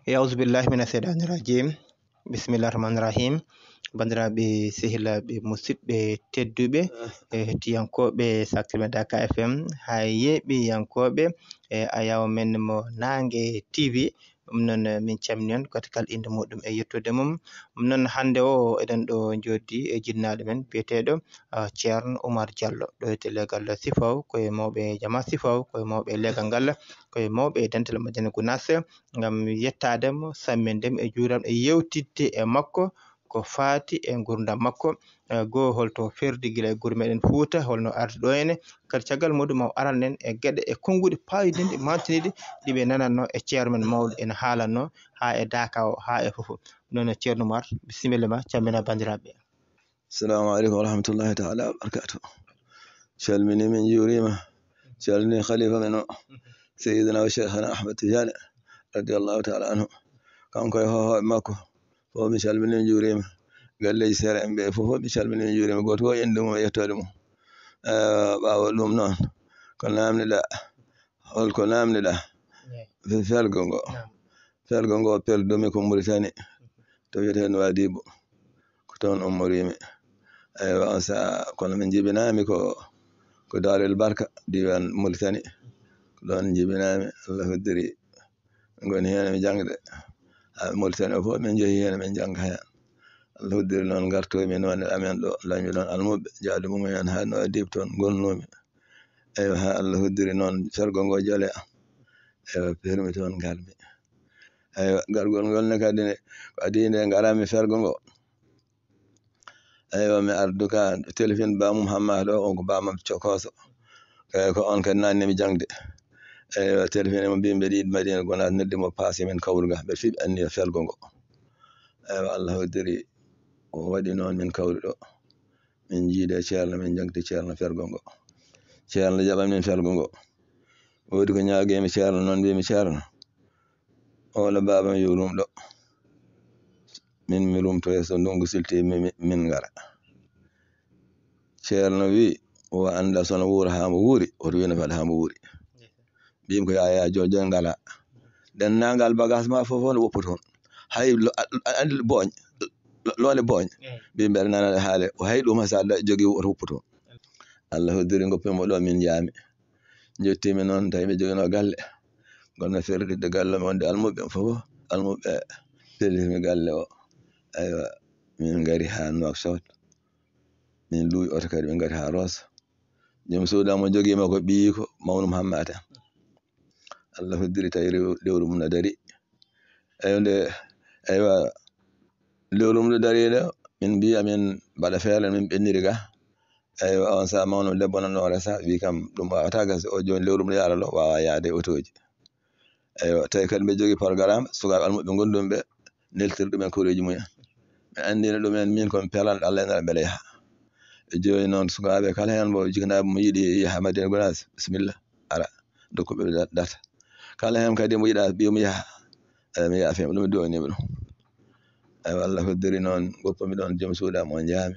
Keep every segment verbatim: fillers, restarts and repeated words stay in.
Yawzu billahi mina seyɗaani rajim. Bismillahi rahmaani rahim. Banndiraaɓe, sehilaaɓe, musidɓe tedduɓe, e hettiyankooɓe Sakkilme Daka F M, haa e yeeɓiyankooɓe, e ayaw men mo Naange T V. Ɗum noon, eh, min calmini on, gooto kala innde muɗum e yettude mum. Ɗum noon, hannde o, eɗen ɗo njooɗi e jinnaaɗo men biyeteeɗo, ah, Ceerno Oumar Diallo, ɗo e leegal Sifaw, ko e mawɓe jama Sifaw, ko e mawɓe leegal ngal, ko e mawɓe dental Madina Gounass, ngam yettaade mo, samminde mo e juuram e yewtidde e makko ko faati e nguurndam makko. Eh, goo, holto ferdi gila e gure meɗen Fuuta, holno ardi ɗo henne, kadi caggal muɗum o aran en e geɗe e konnguɗi paayodinɗi, mantiniiɗi, ɗi ɓe nanatno e ceerno men mawɗo ene haalatno, haa e Daka o, haa e fof. Noon, Ceerno Oumar, bisimilla ma, calmina banndiraaɓe. Assalamu aleykum wa rahmatullahi taala wa barakatuh. Calmini, min juurima. Calmini khalifa men o, Sayyidina wa Sheikhana Ahmad Tijani, radiyallahu taala anhu. Kanko e hohooɓe makko fof, mi calmini, mi juurima. Galleeji seere en ɓe fof, mi calmini, mi juurima. Gooto fof innde mum e yettoode mum. Eh, ɓaawo ɗum noon, ko namdiɗa, holko namdiɗa? Fe-, fergo ngo. Naam. Fergo ngo perdumi ko Mauritanie, to wiyetee Nouadhibou. Ko toon ummoriimi. Eywa, on sahaa, kono min njibinaami ko, ko Daarul Barka, diiwaan Mauritanie. Ko ɗoon njibinaami, Allah hoddiri. Min ngoni heen e jaŋde. Haa Mauritanie o fof, min njehi heen, min njannga heen. Allah hoddiri noon, ngartoomi noon e amen ɗo, lañmi ɗoon almuɓɓe, jaadu mum en haa Nouadhibou, toon ngonnoomi. Eywa, haa Allah hoddiri noon fergo ngo jole am. Eywa, permi toon ngarmi. Eywa, gargol ngol ne kadi ne, ko adii nde ngarammi fergo ngo. Eywa, mi ardu ka, telefin bamum Hamma ɗo, on ko bamam Cokoso. Eywa, ko on kadi naatni mi jaŋde. Eywa, telefin mo mbi mbeɗa yiɗi Madina Gounass, noddi mo paasi min kawru ga, mbeɗa fiɓi anniya fergo ngo. Eywa, Allah hoddiri, o waɗi noon min kawri ɗo. Min njiide Ceerno, min njaŋti Ceerno fergo ngo. Ceerno jaɓan min fergo ngo. Woodi ko ñaagimi Ceerno noon, mbimi, "Ceerno, oɗo baabam yo rumɗo. Min mi rumtoya, so ndunngu silti, mi, mi, min ngara." Ceerno wi, "O annda so no wuura haa mo wuuri, oto wino faade haa mo wuuri." Mbimi ko, "Yaya, jojo ngala. Denndaangal bagage ma fof, fof no woppa toon. Hay lo-, a, a, andi booñ, lo-, loole booñ." Mbimi, "Mbeɗa nana haale, o hay ɗum, hay so a da-, jogii, oto woppa toon." Allah hoddiri, ngoppimo ɗo, min njaami. Njottimi noon, tawi ɓe joginoo galle. Ngonmi ferlitde galle, mi wonde almuɓɓe fof, almuɓɓe ferlitmi galle o. Eywa, min ngari haa Nouakchott. Min luwi oto kadi, min ngari haa Rosso. Joom suudu am o jogiima ko ɓiyiiko mawnum Hammata. Allah hoddiri tawi rew-, lewru mum no dari. Eywa, nde, eywa, lewru mum no dari nde, min mbiya min mbaɗa feere, min ɓenniri ga. Eywa, on saha mawno debbo nan ɗon resa, wi kam ɗum wawata gasa, o joni lewru mum no yaara ɗo, wawa yaade e otooji. Eywa, tawi kadi mbe jogi programme, sukaaɓe almuɓɓe gondumi ɓe, neltiri ɗumen koreeji mumen. Mi anndina ɗumen min ko mi pelanɗo Allah e nana mbeɗa yaha. E jooni noon sukaaɓe kala heen mo jikinaaɓe mo yiɗi yaha Madina Gounass, bisimilla, ara, dokku ɓe da-, data. Kala heen kadi mo yiɗa ɓiyum yaha, eyi, mi yaafima ɗum, mi duwanima ɗum. Eywa, Allah hoddiri noon, goppumi ɗoon joom suudu am, o njaami.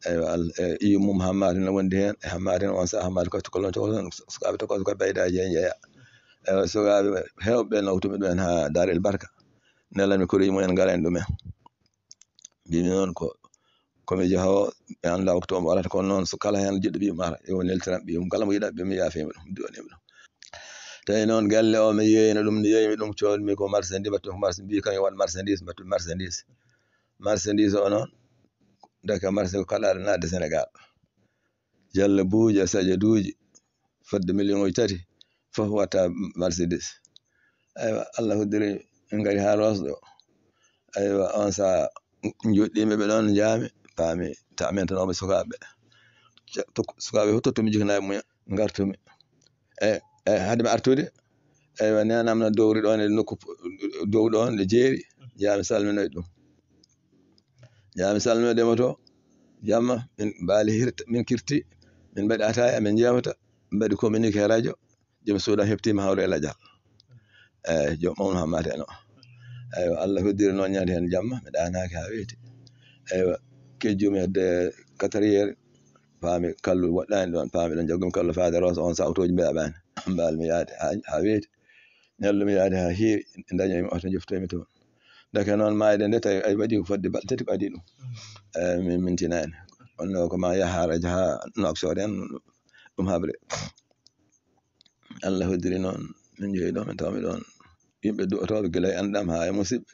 Eywa, Al-, e, ɓiyum mum Hammata ne wondi heen, e Hammata ne on saha Hammata ko, ko lon, ko lon, sukaaɓe tokoso ko Bayda Dieng jeeya. Eywa, sukaaɓe heewɓe nawtumi ɗumen haa Dar El Barka. Nelanmi koreeji mumen, ngara en ɗumen. Mbimi noon ko, ko mi jahoowo, mi annda waktu o mo arata, kono noon so kala heen jiɗɗo ɓiyum ara, yo neltiran ɓiyum, kala mo yiɗa ɓiyum, mi yaafima ɗum, mi duwanima ɗum. Tawi noon galle o, mi yeeyna ɗum, mi yeeymi ɗum, coodmi ko marchandise, mbattu ko marchandise, mbi kam yo waɗ marchandise, mbattu marchandise. Marchandise o noon, daga marché ko kala aɗa naatde Sénégal. Jalla buuji e sajaduuji, fodde million uji tati, fof watta Mercedes. Eywa, Allah hoddiri, min ngari haa Rosso ɗo. Eywa, on saha joɗɗiimi ɓe ɗon, njaami, paami, tamintanooɓe sukaaɓe. Ce-, to-, sukaaɓe fof tottumi jiknaaɓe mumen, ngartumi. E, e, hade mi artude, eywa, neenam no dowri ɗon e nokku, dow ɗon, ɗo jeeri, njaami salminoy ɗum. Njaami salminoy demo to, jamma, min mbaali hirta, min kirti, min mbaɗi ataaya, min njeewta, mbaɗi communiqué radio, joom suudu am heɓtiima hawre e lajal. Eyyi, joom mawno Hammata en o. Eywa, Allah hoddiri noon ñande heen jamma, mi ɗaanaaki haa weeti. Eywa, kejjumi hedde quatre heures, paami kallu woɗɗaani ɗoon, paami ɗoon, jaggumi kallu faade Rosso, on saha otooji mbeeɓaani. Mbaal mi yaade haa, haa weeti. Ñallu mi yaade haa hiiri, dañoy mi oto, joftoy mi toon. Ndeke noon maayde nde tawi ay waɗi ko fodde balɗe tati ko adii ɗum. Eh, min, min tinaani. Kono ko ma yaha haraja haa Nouakchott en, ɗum haɓre. Allah hoddiri noon, min njehi ɗo, min tawmi ɗoon yimɓe du'otooɓe gila e anndam haa e musidɓe.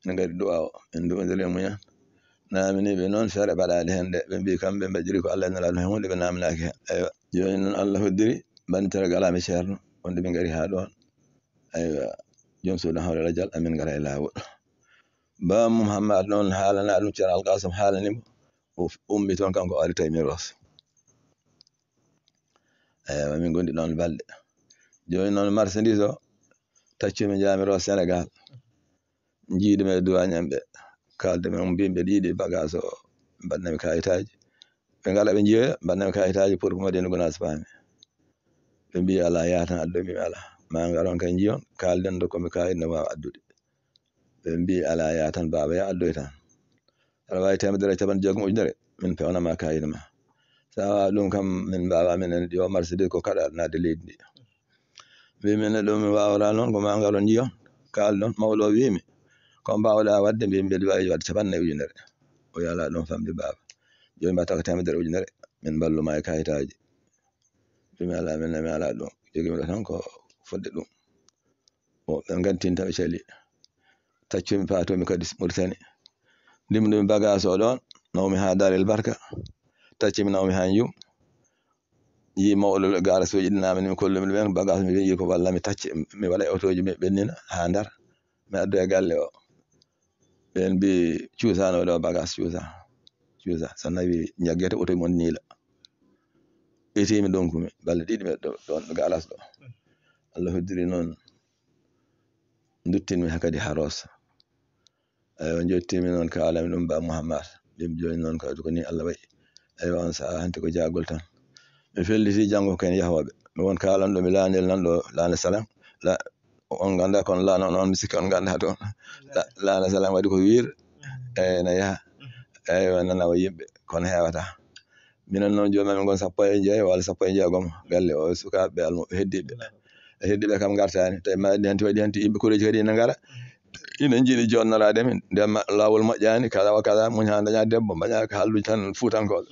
Ene ngari du'a o, min du'ondiri e muñan. Naamini ɓe noon feere baɗaade heen nde, ɓe mbii kamɓe mbaɗiri ko Allah e Nelaaɗo heen huunde, ɓe naaminaaki heen. Eywa, jooni noon Allah hoddiri, banditere galaa mi ceerno, wonde min ngari haa ɗoon. Eywa, joom suudu Hawre Rajal, amin ngara e laawol. Ba Muhammad noon haalanaa ɗum, Ceerno Alkasum haalani mo, o ummi toon kanko, o ari tawi mi Roos. Eywa, min ngondi ɗoon balɗe. Jooni noon marchandise o, taccumi njaami Roos Senegaal. Njiiɗi mi e duwaañe am ɓe, kaalde mi, mbimi ɓe yiɗi bagage o, mbaɗnami kayitaaji. Ɓe ngala ɓe njiyoya, mbaɗnami kayitaaji pour ko Madina Gunaas paami. Ɓe mbii alaa, yaha tan addoy, mbimi alaa. Ma ngaron kay njiyon, kaalden, ndokkomi kayit no waawa addude. Ɓe mbii alaa, yaha tan baaba, yaha addoy tan. Aɗa waawi teemedere e capanɗe jeegom ujunere, min pewnama kayit ma. So a waawaa ɗum kam, min mbaawaa, minen yo marchandise ko kaɗa naatde leydi ndi. Mbii min neɗɗo mi waawata noon, ko ma ngaron njiyon, kaalɗon. Mawɗo o wiimi, ko mbaawɗa waɗde? Mbii mbeɗa waawi waɗde capanɗe nayi ujunere. O yala ɗum famɗi baaba. Jooni mbaɗta ko teemedere ujunere, min mballuma e kayitaaji. Mbimi alaa, min mi alaa ɗum. Jogimi ɗo tan ko fodde ɗum. O, ɓe ngantinta ɓe cali. Taccumi, paatomi kadi Mauritanie. Ndimɗumi bagage o ɗoon, nawmi haa Darel Barka. Taccumi, nawmi haa Njum. Yii mawɗo le garage uji ɗi, naamini mi, kollumi ɗumen bagage, mi wiyi ko walla mi tacce, mi waɗa e otooji, mi ɓennina haa Ndar, mi addoya galle o. Ɓeen mbii cuusanoo ɗo bagage, cuusa, cuusa. So nawi njaggete oto mon niila. Ɓeytiimi ɗonkumi balɗe ɗiɗi mi ɗo, ɗoon galas ɗo. Allah hoddiri noon, nduttinmi hakadi haa Roos. Eywa, njottiimi noon, kaalami ɗum Ba Muhammad. Mbimi jooni noon kadi ko nii Allah waɗi. Eywa, on sahaa hanti ko jaagol tan. Mi felliti janngo ko en yahooɓe. Mi won kaalanɗo mi laanel nan ɗo, laana salam. La, on nganndaa kono laana on, on mi sikki on nganndaa toon. La, laana salam waɗi ko wiir. Eyyi, na yaha. Eywa, nanawa yimɓe, kono heewata. Minen noon jooni amin ngon sappo e jeego walla sappo e jeegom galle o, sukaaɓe almuɓe heddiiɓe. E heddiiɓe kam ngartaani. Tawi maayde hanti waɗi hanti yimɓe koreeji kadi ina ngara. Ina njiɗi joɗnoraade min. Ndema laawol moƴƴaani, kaza wa kaza, muñ haa dañaa debbo, mbañaa ko haaldude tan fuutankooɓe.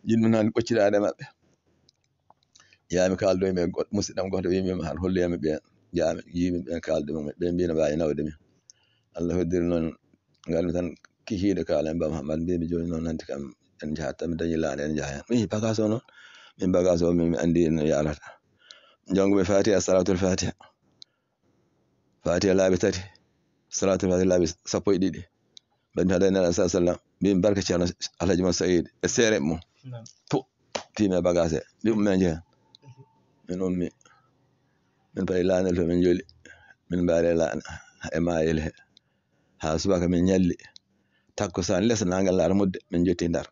Njiɗmi noon ɓoccitaade maɓɓe. Yaami kaaldoy ɓe goɗɗo, musidɗam gooto wiimi, "Haɗa holloyam ɓeen?" Yaami, yiimi ɓeen kaaldoy ɓe, ɓe mbiino waawi nawde min. Allah hoddiri noon, ngarmi tan kikiiɗe kaala e Ba Muhammad, mbimi jooni noon hanti kam en njahat tan, mi dañi laana en njaha heen. Mi bagage o noon, min bagage o min mi anndi no yarata. Njanngu mi Fatiha, Salatul Fatiha. Fatiha laabi tati, Salatul Fatiha laabi sappo e ɗiɗi. Mbaɗmi haɗa Nelaaɗo sallallahu alaihi wasallam, mbimi barka Ceerno Alhaji Mon Saïd e seere mum. Naam. To, tiimi e bagage he, mbi ummi en njehen. Min ummi, min payi laana to, min njoli, min mbaari e laana e maayel he. Haa subaka min ñalli. Takkusaan les, naange laara mudde, min njotti Ndar.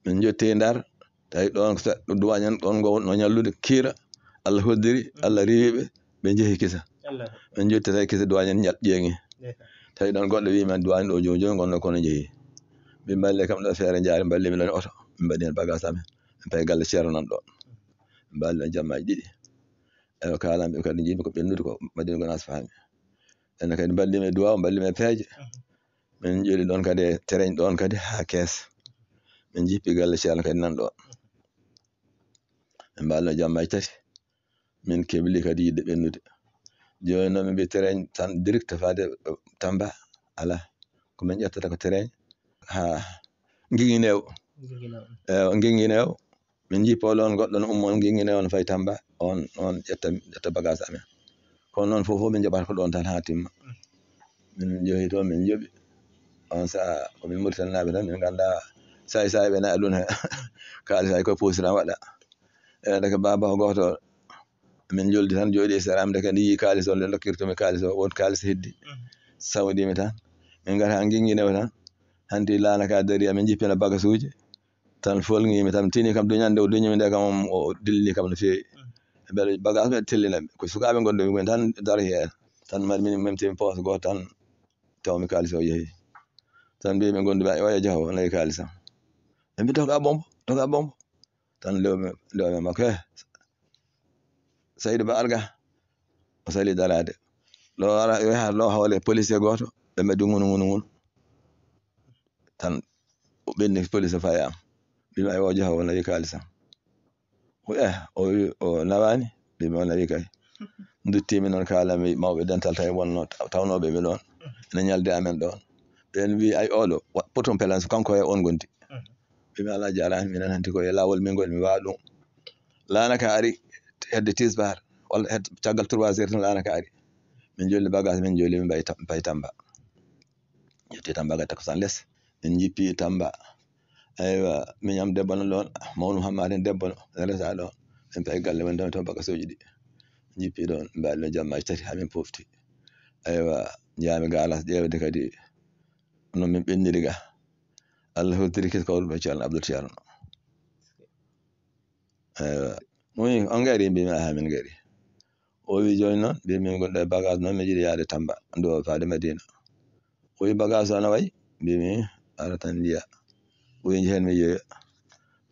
Min njotti Ndar, tawi ɗoon ko sa-, ɗo duwaañ en, ɗoon ngo no ñallude kiira, Allah hoddiri, Allah riiwi ɓe, ɓe njehi kisa. Allah. Min njotti tawi kisa duwaañ en ñal-, ƴeeŋi. Ndeysaan. Tawi ɗoon goɗɗo wiyi men duwaañ ɗo jooni jooni ngonno kono njehi. Min mballi kam ɗo feere njaari, mballi mi ɗoon e oto, min mbaɗi heen bagage amen. Min payi galle Ceerno nan ɗo. Min mballi ɗoon jammaaji ɗiɗi. Eywa, kaalan ɓe kadi njiimi ko ɓennude ko Madina Gonaas faami. Enen kadi mballi mi e duwaaw, mballi mi e peeje. Min joli ɗoon kadi e tereñ ɗoon kadi haa kees. Min jippi galle Ceerno kadi nan ɗo. Min mbalno jamma e tati. Min kebli kadi yiɗde ɓennude. Jooni noon min mbi tereñ tan direct faade, eh, Tamba, alaa. Ko min ƴettata ko tereñ haa Ngingineew. Ngingineew. Eh, Ngingineew. Min njippo ɗoon goɗɗo no ummo Ngingineew on fayi Tamba, on, on ƴetta, ƴetta bagage amen. Kono noon fof, fof min njoɓata ko ɗoon tan haa timma. Min njehi toon, min njoɓi. On sahaa, ko min Muritaninaaɓe tan, min nganndaa saay saay ɓe na ɗum he. Kaalis hay koye poosira waɗa. E ndeke baaba o gooto, min njoldi tan, jooɗi e sera am, ndeke ndi yii kaalis o, nde dokkirtumi kaalis o, won kaalis heddi. Sawdimi tan. Min ngara haa Ngingineew tan. Hanti laana ka dari, amin njippina bagasuuji. Tan folngiimi tan, tini kam duñande o duñimi nde kam, o dillini kam no feewi. Mbeɗa bagage mbeɗa tellina ɓe. Ko sukaaɓe ngonɗo min tan daro heen. Tan mari min memtimi poos gooto tan, tawmi kaalis o yehi. Tan mbiimi e gonduɓe, "Oya jaho, nayi kaalis am." Ɓe mbi, "Doga bombo, doga bombo." Tan lewmi, lewmi makko, "He, Saydu Ba Alga, o sali daraade. Ɗo ara, o yaha ɗo hawle policier gooto, ɓe mbaɗi ngunu, ngunu, ngunu. Tan o ɓenni policier fayaama. Mbimi, "Ay, o jaha, o nawi kaalisam." O, eh, o wi, o nawaani? Mbimi, "O nawi kay." Nduttimi noon, kaalami mawɓe dental tawi wonno ta-, tawnooɓe ɓe ɗoon. Ene ñalde amen ɗoon. Ɓeen mbi, "Ay, oɗo, wa-, potum pelan, so kanko e on ngondi." Mbimi, "Alaa jaaraama, minen hanti ko e laawol min ngoni, mi waawaa ɗum." Laana ka ari hedde tisbaar, walla hedde caggal trois heures tan, laana ka ari. Min jolni bagage, min joli, min mbayi Ta-, mbayi Tamba. Ƴetti Tamba ga takkusaan les. Min njippi Tamba. Aywa, miñam debbo no ɗoon, mawnu Hammadi debbo no resa ɗoon. Min payi galle men, dami toon bagasuuji ɗi. Njippi ɗoon, mbaɗi no jammaaji tati haa min pofti. Aywa, njaami Gaalas ƴeewde kadi no min ɓenniri ga. Allah hoddiri kis kawruɗo Ceerno Abdul Ceerno. Aywa. O wi, "On ngari?" Mbimi, "Aha, min ngari." O wi, "Jooni noon?" Mbimi, "Min ngonɗo e bagage noon, mi jiɗi yaade Tamba, ɗo faade Madina." O wi, "Bagage o no wayi?" Mbimi, "Ara tan njiya." O wi, "Njehen mi jeeya."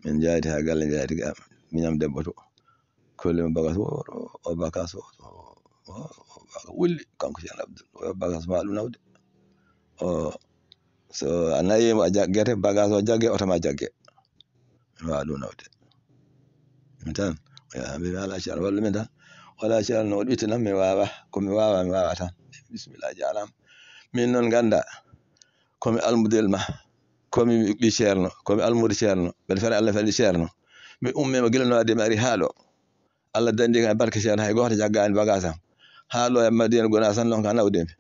Min njaadi haa galle, njaadi ga, miñam debbo to. Kolli mo bagage o, o bagage o, o, o, o wulli, kanko Ceerno Abdul. O bagage ma ɗum nawde. O, so a nayi mo a jaggete, bagage o jagge, oto ma jagge. Mi waawaa ɗum nawde. Min tan, o yaha, mbimi, "Alaa Ceerno, wallu min tan." "Alaa Ceerno, o ɗittinam, mi waawaa. Ko mi waawaa, mi waawaa tan." Bismillah, jaaraama. Min noon ngannda, ko mi almudel ma, ko mi ɓii Ceerno, ko mi almuudo Ceerno, mbeɗa fera Allah fedi Ceerno. Mi ummii ma gila no addi mi ari haa ɗo. Allah danndi kam e barke Ceerno, hay gooto jaggaani bagage am. Haa ɗo e Madina Gunaas tan, noon ka nawde mi.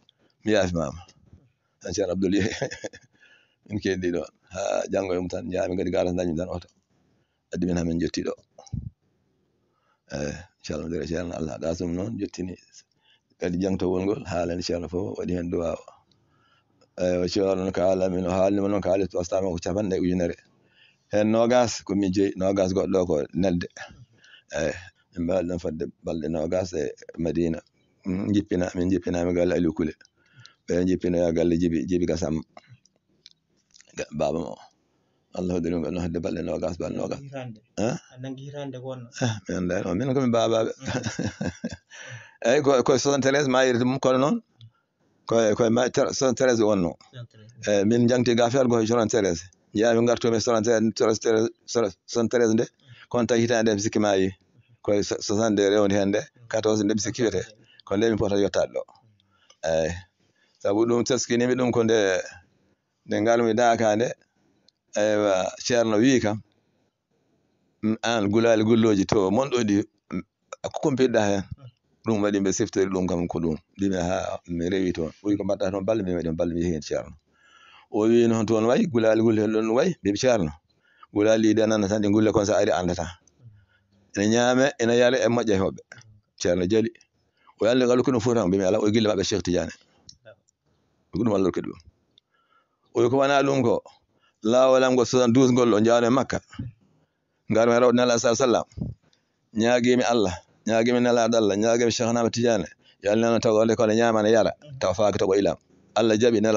Mi yaafi maama. Tan Ceerno Abdul yehi. Min keddi ɗo. Haa janngo e mum tan, njaami kadi garas dañmi tan oto. Addi min haa min njotti ɗo. Eh, inchallah, ndere Ceerno Allah haɗa sum noon, jottini kadi jangtowol ngol, haalani Ceerno fof, waɗi heen duwaaw. Eywa, Ceerno no kaalami, no haalni mo noon, kaalis postaama ko capanɗe ujunere. Heen noogaas ko min jeyi, noogaas goɗɗo ko nelde. Eyi, min mbaali ɗoon fodde balɗe noogaas e Madina. Mm, njippina, min njippinaama galle Aliou Koulé. Ɓe njippinoya galle Jibi, Jibi Gassama. Ga-, baaba mo. Allah hoddiri ɗum ɓe no hedde balɗe noogaas, balɗe noogaas. Hirande. Eh? A nangi hirande ko wonno? Eh, mi anndaa, non, min ko mi baabaaɓe. Mm. Eyi, ko, ko soixante-treize maayirde mum, kono noon, ko, ko ma-, ter-, soixante-treize wonno. Soixante-treize. Eyi, min jangti ga feere ko soixante-treize. Njeyaa min ngartumi soixante-treize, soixante-treize, soixante-treize nde, kono tawi hitaande mi sikki maayi. Ko so-, soixante-deux rewndi heen nde, quatorze nde mi sikki wiyetee. Ko nde mi pota yottaade ɗo. Eyi. Sabu ɗum teskiniimi ɗum ko nde Nde ngarmi Daaka nde, eywa, Ceerno wii kam, "Mm, aan gulaali gullooji to mon ɗo ɗi, mm, ko kumpiɗɗa heen?" Ɗum waɗi mbe siftori ɗum kam ko ɗum. Mbimi, "Haa, mi rewi toon." O wi, "Ko mbaɗɗa toon balɗe?" Mbimi, "Waɗi balɗe mi yehi heen Ceerno." O wi, "Noon toon wayi, gulaali gullooji toon ɗum wayi?" Mbimi, "Ceerno, gulaali ɗi de nana tan, ɗi ngulle kon so ari anndataa. Ina ñaame, ina yare, e moƴƴa e hoɓɓe." Ceerno jali. O wi, "Alla ngal ko no foti tan?" Mbimi, "Alaa, o gille maɓɓe Cheikh Tidiane." Ko ɗum Allah rokki ɗum. O wi, "Ko wona ɗum ko, laawol am ngol soixante-douze ngol o njaano e Makka. Ngarmi rawde Nelaaɗo sallallahu alaihi wasallam. Ñaagiimi Allah, ñaagiimi Nelaaɗo Allah, ñaagiimi Cheikh Ahmad Tidiane. Yo Allah nana taw wonde kono ñaama ne yara, taw faaki toɓo ilam. Allah jaɓi Nelaaɗo."